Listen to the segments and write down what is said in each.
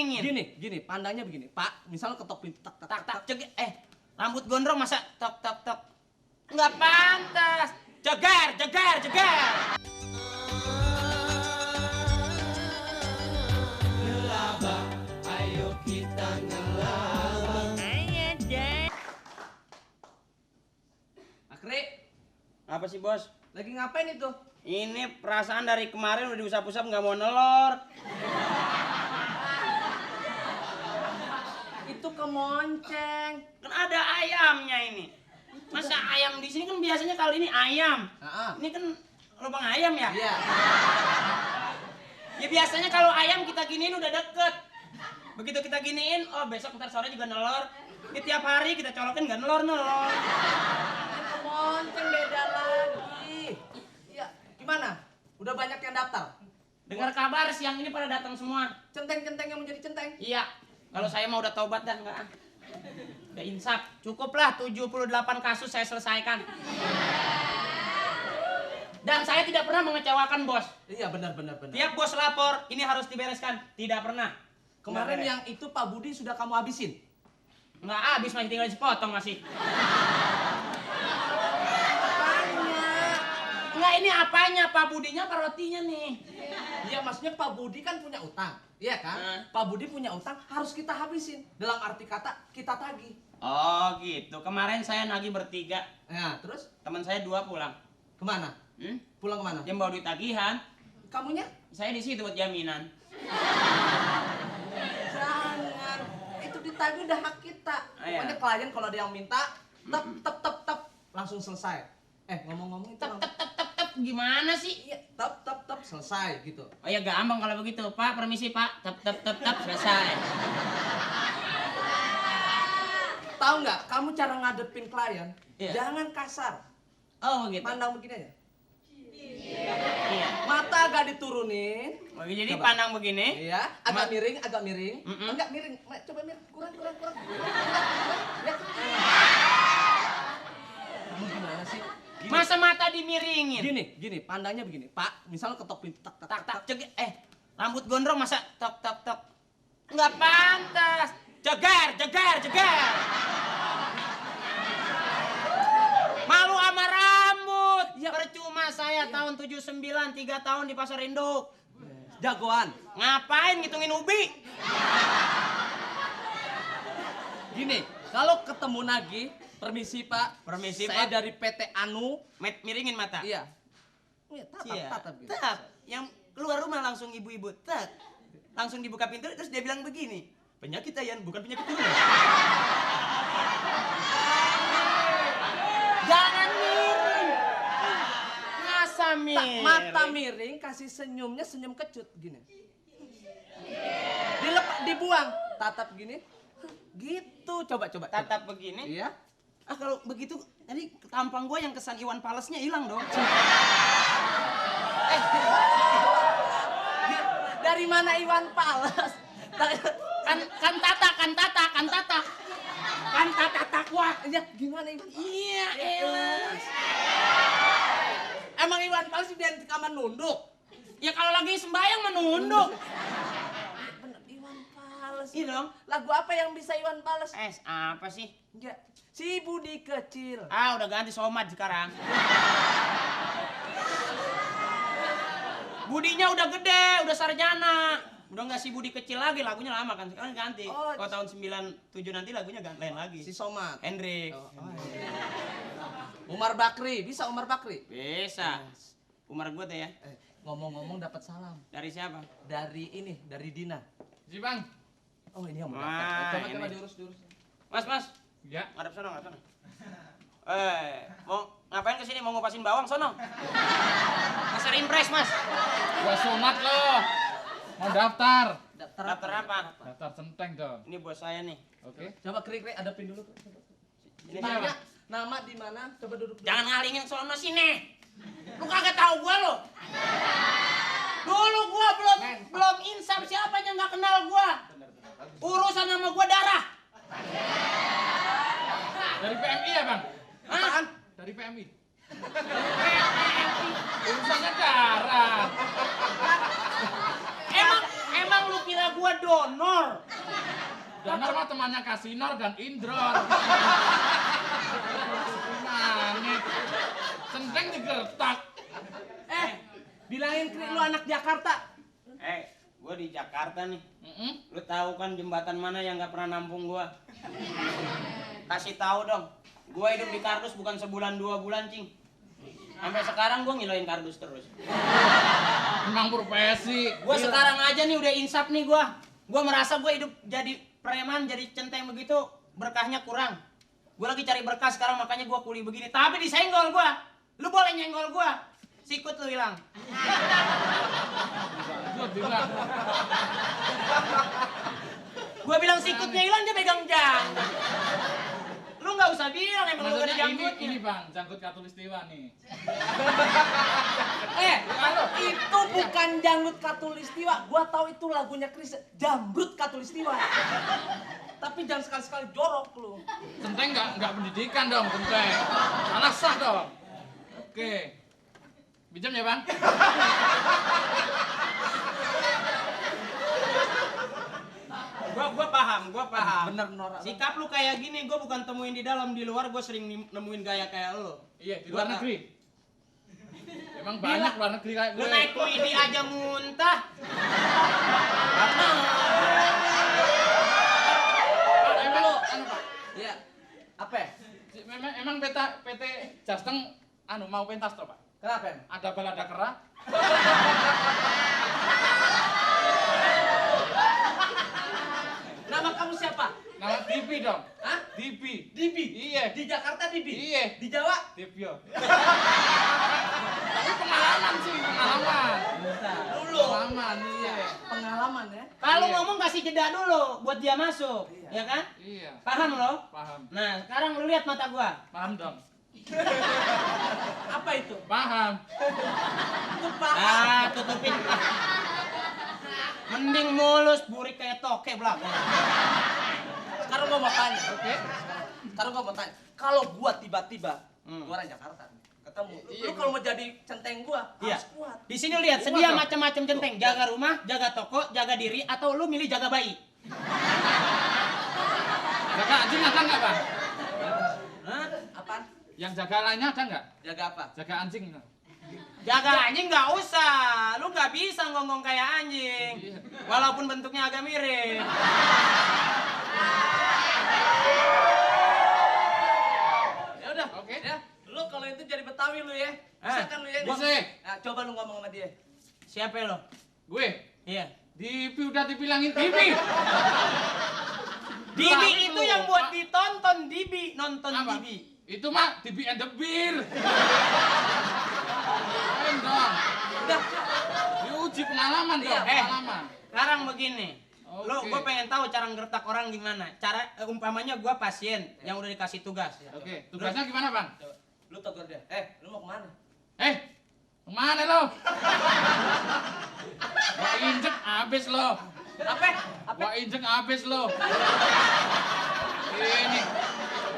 miringin. Gini, pandangnya begini. Pak, misalnya ketok pintu tak Tak, rambut gondrong masa tok. Nggak pantas. Jegar. Ngelaba, ayo kita ngelaba. Ayo deh. Akri, Apa sih bos? lagi ngapain itu? Ini perasaan dari kemarin udah diusap-usap nggak mau nelor. Itu kemonceng. Kan ada ayamnya ini. Masa ayam di sini kan biasanya kalau ini ayam. Ini kan lubang ayam ya? Iya. Ya biasanya kalau ayam kita giniin udah deket. Begitu kita giniin, oh besok ntar sore juga nelor. Ini tiap hari kita colokin nggak nelor. Kemonceng beda lagi. Iya, gimana? Udah banyak yang daftar? Dengar kabar siang ini pada datang semua. Centeng-centeng yang menjadi centeng. Iya. Kalau saya mau udah taubat dan enggak. Udah insaf. Cukuplah 78 kasus saya selesaikan. Dan saya tidak pernah mengecewakan bos. Iya, benar. Tiap bos lapor, ini harus dibereskan. Tidak pernah. Kemarin yang itu Pak Budi sudah kamu habisin. Nggak habis, masih tinggal sepotong masih. Enggak, ini apanya? Pak Budinya apa rotinya nih? Iya, maksudnya Pak Budi kan punya utang. Iya kan? Pak Budi punya utang harus kita habisin. Dalam arti kata kita tagih. Oh gitu. Kemarin saya nagih bertiga. Nah, terus Teman saya 2 pulang. kemana? Pulang kemana? Dia bawa duit tagihan. Kamunya? Saya di situ buat jaminan. Jangan. Itu ditagih udah hak kita. Iya. Pokoknya klien kalau ada yang minta, tep, langsung selesai. Ngomong-ngomong itu Tep, gimana sih? iya, tep, selesai gitu. Oh ya gampang kalau begitu. Pak, permisi Pak. Tep, selesai. Tahu nggak? Kamu cara ngadepin klien, Iya. jangan kasar. Oh gitu. Pandang begini aja. Iya. Mata agak diturunin. Oh, jadi Coba. pandang begini. Iya, agak miring. Mm-mm. Enggak miring. Coba miring. Kurang. Ya. Kamu gimana sih? Masa mata dimiringin? Gini, pandangnya begini. Pak, misalnya ketok pintu tak. Rambut gondrong masa tok. Nggak pantas. Jegar. Malu sama rambut. Ya. Percuma saya tahun 79 3 tahun di pasar induk. Jagoan. Ngapain ngitungin ubi? Gini, kalau ketemu nagih, permisi Pak. Permisi, Saya Pak. dari PT Anu. Miringin mata. Iya. Tatap gitu. Yang keluar rumah langsung ibu-ibu. Langsung dibuka pintu terus dia bilang begini. Penyakit Ayan bukan penyakit turunan. Jangan miring. Ngasa miring. Mata miring, kasih senyumnya senyum kecut gini. Dibuang, tatap gini. Gitu, coba. Tatap begini. Iya. Kalau begitu tadi tampang gue yang kesan Iwan Falesnya hilang dong. Dari mana Iwan Fals? Kan tata takwa. Ya, gimana Iwan? Iya, elah. Emang Iwan Fals identik sama nunduk? Ya kalau lagi sembahyang menunduk. Bener, Iwan Fals. Iya dong. Lagu apa yang bisa Iwan Fals? Apa sih? Ya, si Budi kecil. Udah ganti Somad sekarang. Budinya udah gede, udah sarjana. Udah nggak si Budi kecil lagi, lagunya lama kan. Sekarang ganti. Oh, Kalau tahun 97 nanti lagunya lain lagi. Si Somad. Hendrik. Umar Bakri, bisa Umar Bakri? Bisa. Umar gue tuh ya. Ngomong-ngomong dapat salam. Dari siapa? Dari Dina. Si Bang. Oh, ini yang mau Wah, daftar. Coba ini. diurus. Mas. Ya. Ngadep sono. Mau ngapain kesini? Mau ngupasin bawang sono? Pasar impres, Mas. Gua sunat loh. Mau daftar. Daftar apa? Daftar centeng dong. Ini bos saya nih. Oke. Coba krik adepin dulu. Ini Tanya, siapa? nama di mana? Coba duduk dulu. Jangan ngalingin sono sini. Lu kagak tahu gua lo. Dulu gua belum insaf, siapanya nggak kenal gua. Urusan sama gua darah. Dari PMI ya, Bang? Hah? Dari PMI. Urusannya darah. Emang lu kira gua donor? Donor mah temannya Kasinor dan Indror. Gimana? Centeng digertak. Bilangin Kri lu anak Jakarta. Gua di Jakarta nih. Lu tahu kan jembatan mana yang nggak pernah nampung gua? Kasih tahu dong. Gua hidup di kardus bukan sebulan 2 bulan, Cing. Sampai sekarang gua ngiloin kardus terus. Emang profesi. Gua sekarang aja nih udah insaf nih gua. Gua merasa gua hidup jadi preman, jadi centeng begitu, berkahnya kurang. Gua lagi cari berkah sekarang, makanya gua kuli begini. Tapi disenggol gua. Lu boleh nyenggol gua. Sikut lu hilang. Gua bilang. Gua bilang sikutnya hilang, dia pegang jang. Lu nggak usah bilang emang lu gak ada Maksudnya janggutnya. ini Bang, jangkut Katulistiwa nih. Itu bukan janggut Katulistiwa. Gua tahu itu lagunya Kris, Jambrut Katulistiwa. Tapi jangan sekali-sekali jorok lu. Centeng nggak pendidikan dong, Centeng. Anak sah dong. Oke. Pinjam ya Bang? Gua paham. Bener norak. Sikap lu kayak gini, gua bukan temuin di dalam, di luar gua sering nemuin gaya kayak lu. Iya, di luar negeri. Emang banyak luar negeri kayak Lu gue. naik kuidi aja muntah. Pak, emang lu, anu Pak, Iya. Apa? emang PT Jasteng mau pentas toh Pak? Kenapa emang? Ada balada kera? Nama kamu siapa? Nama Dibi dong. Hah? Dibi. Dibi? Iya. Di Jakarta Dibi? Iya. Di Jawa? Dibio. Tapi pengalaman sih, pengalaman. Dulu. Pengalaman, iya. Pengalaman ya? Kalau Iya. ngomong kasih jeda dulu buat dia masuk, ya kan? Iya. Paham lo? Paham. Nah, sekarang lu lihat mata gua. Paham dong. Apa itu? Paham. Itu paham. Tutupin. Mending mulus burik kayak toke belakang. Sekarang gua mau tanya. Oke. Sekarang gua mau tanya. Kalau gua tiba-tiba Hmm. gua orang Jakarta ketemu, Iya, lu kalau mau jadi centeng gua Iya. harus kuat. Di sini lihat Kuat sedia dong. macam-macam centeng. Jaga rumah, jaga toko, jaga diri, atau lu milih jaga bayi. Jaga anjing ada nggak Bang? Hah? Apaan? Yang jaga lainnya ada nggak? Jaga apa? Jaga anjing. Jaga anjing nggak usah. Lu nggak bisa ngomong kayak anjing. Iya. Walaupun bentuknya agak mirip. Ya udah, Oke. ya. Lu kalau itu jadi Betawi lu ya. Bisa kan lu ya? Bisa. Nah, coba lu ngomong sama dia. Siapa lo? Gue. Iya. Dibi udah dibilangin Dibi. Dibi Nah, itu lu, yang buat Pak. ditonton, Dibi nonton Apa? Dibi. Itu mah Dibi and the Beer. Main dong. Udah. Diuji pengalaman dong, Iya. pengalaman. Sekarang begini. Lo, Oke. gue pengen tahu cara ngertak orang gimana. Cara umpamanya gue pasien yang udah dikasih tugas. Oke, tugasnya gimana Bang? Lu tegur dia. Lu mau kemana? Kemana lo? Gua injek abis lo. Apa? Gua injek abis lo. Ini.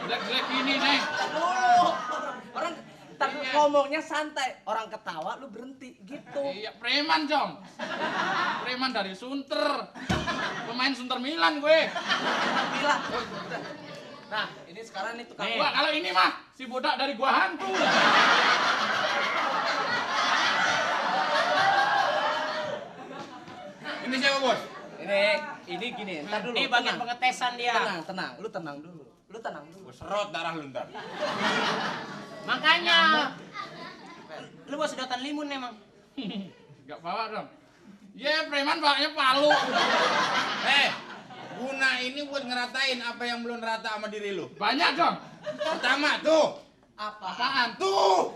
Jelek-jelek ini nih. Dulu. Orang tapi Iya. ngomongnya santai. Orang ketawa lu berhenti gitu. Iya, preman dong. Preman dari Sunter. Pemain Sunter Milan gue. Bilang. Nah, ini sekarang nih tukang. Wah, kalau ini mah si bodak dari gua hantu. Ini siapa bos? Ini gini, entar dulu. Ini bagian tenang. pengetesan dia. Tenang. Lu tenang dulu. Gue serot darah lu ntar. Makanya. Lu bawa sedotan limun emang. Gak bawa dong. Ya, preman bawanya palu. Guna ini buat ngeratain apa yang belum rata sama diri lu. Banyak dong. Pertama tuh, Apaan? tuh.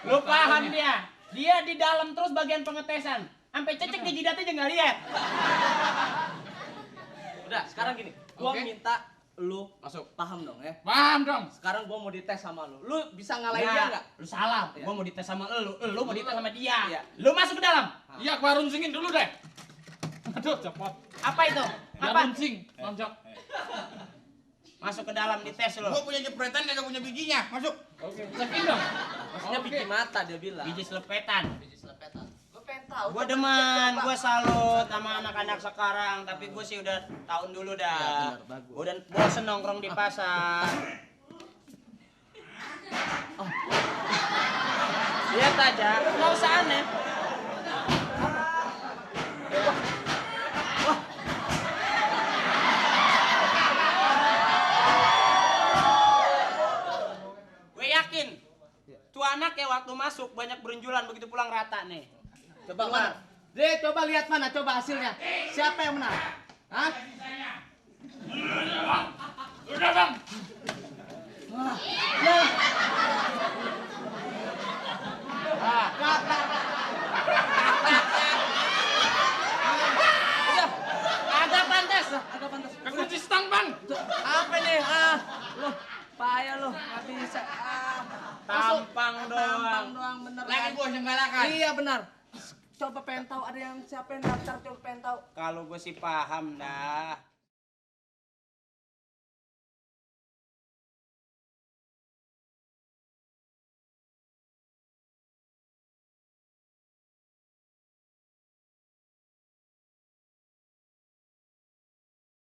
Lu paham dia. Dia di dalam terus bagian pengetesan. Sampai cecek di jidatnya aja nggak lihat. Udah, sekarang gini. Gua Oke. minta lu Masuk. paham dong ya. Paham dong. Sekarang gua mau dites sama lu. Lu bisa ngalahin dia enggak? Lu salah. Iya. Gua mau dites sama lu mau dites sama dia. Iya. Lu masuk ke dalam. Iya, gua runcingin dulu deh. Aduh, cepot. Apa itu? Ya Apa? runcing, lonjok. Masuk ke dalam dites lu. Gua punya jepretan kagak punya bijinya. Masuk. Oke, cekin dong. Maksudnya Oke. biji mata dia bilang. Biji selepetan. tahu. Gua Coba demen, coba. gua salut sama anak-anak sekarang, tapi gua sih udah tahun dulu dah. Iya, benar, bagus. Udah bosen nongkrong di pasar. Lihat aja, nggak usah aneh. Gue yakin, tuh anak ya waktu masuk banyak berunjulan begitu pulang rata nih. Coba mana? Dek, coba lihat mana, coba hasilnya. Siapa yang menang? Hah? Udah bang. Agak pantas. Agak pantas. Kekunci stang bang. Apa nih? Loh, payah loh, nggak bisa. Tampang doang. Tampang doang, bener Lagi kan? bos yang galakkan. Iya benar. Coba pengen tahu ada yang siapa yang daftar, coba pengen tahu. Kalau gue sih paham dah.